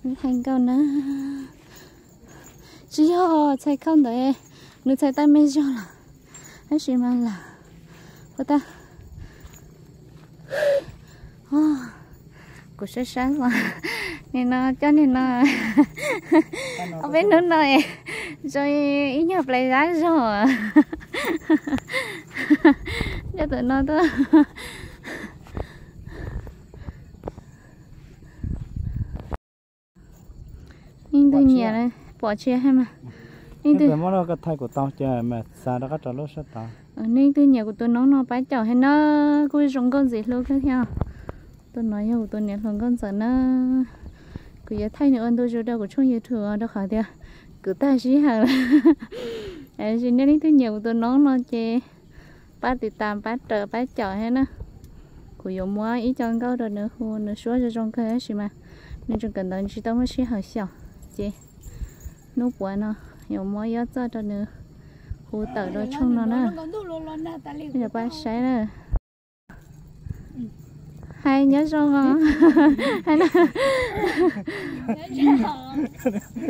Hais nkauj na, tsis yog txhais khau ntawd, nws txhais tais me zog lawm, tab sis mas lawm, ua tab, kuv sab sab os, nim no coj nim no, ob peb hnub no zoo ib nyuag plais zab zog, coj tus no tuaj. Leej twg nyiam pom tsis hais mas, leej twg, leej twg nyiam kuv tus noob no pab caum hais na, kuj zoo nkauj ntxim hlub kawg thiab. Tus no yog kuv tus niam hluas nkauj ntxawm na. Kuv yuav thaij nws ua ntu zus rau kuv tshooj YouTube rau qhov tias kuv tag sij hawm lawm. Tab sis nej leej twg nyiam kuv tus noob no ces pab tiv tam pab raws pab caum thiab na. Kuv yuav muab ib co nkauj rau nws hu nws suab zoo zoo kawg tab sis mas nws tseem kawm ntawv tsis tau muaj sij hawm xyaum ces hnub puav no yuav muab yob txoj rau nws hu tawm rau tshooj no na. Yog pab saib na. Hais nyob zoo os.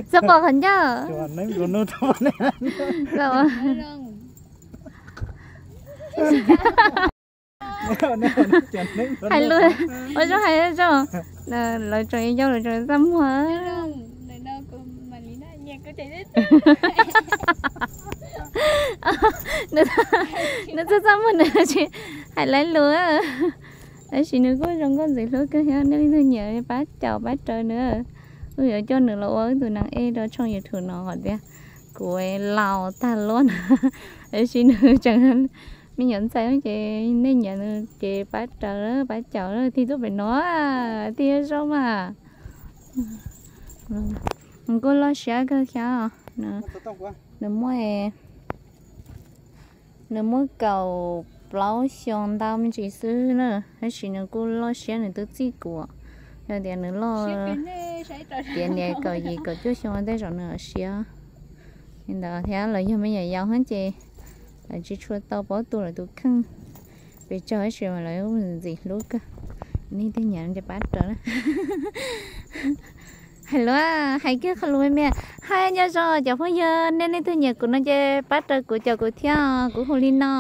Txhob pom qhov ncauj. Hais lus, ua zoo hais zoo. Lawv tseem yau lawv tseem txaj muag. Nws txaj txaj muag nws tsis hais lawv lus. Tab sis nws kuj zoo nkauj ntxim hlub kawg thiab, nej leej twg nyiam pab caum pab raws nws. Wb yuav coj nws los ua wb tus neeg ej rau tshooj YouTube no qhov tias kuv laus tag luaj na. Tab sis nws tseem me nyuam ntxhais ces nej nyiam nws ces pab raws pab caum thiaj tuaj pem no, thiaj zoo mas. Nws kuj loj siab kawg thiab. Nws muaj, nws muaj kaum plaub xyoo ntau me ntsis xwb na, tab sis nws kuj loj siab, nws twb txij kuv. Yog tias nws loj tiav niam kaum yim kaum cuaj xyoo tej zaum nws siab li ntawd thiab. Lawv yog me nyuam yaus heev ces lawv tsis tshua tau paub tu lawv tus kheej pes tsawg tab sis mas lawv ntxim hlub kawg. Nej leej twg nyiam ces pab raws na. Hais lus, hais kiag qhov lus me me. Hais nyob zoo cov phooj ywg, nej leej twg nyiam kuv no ces pab raws kuv caum kuv thiab, kuv hu li no.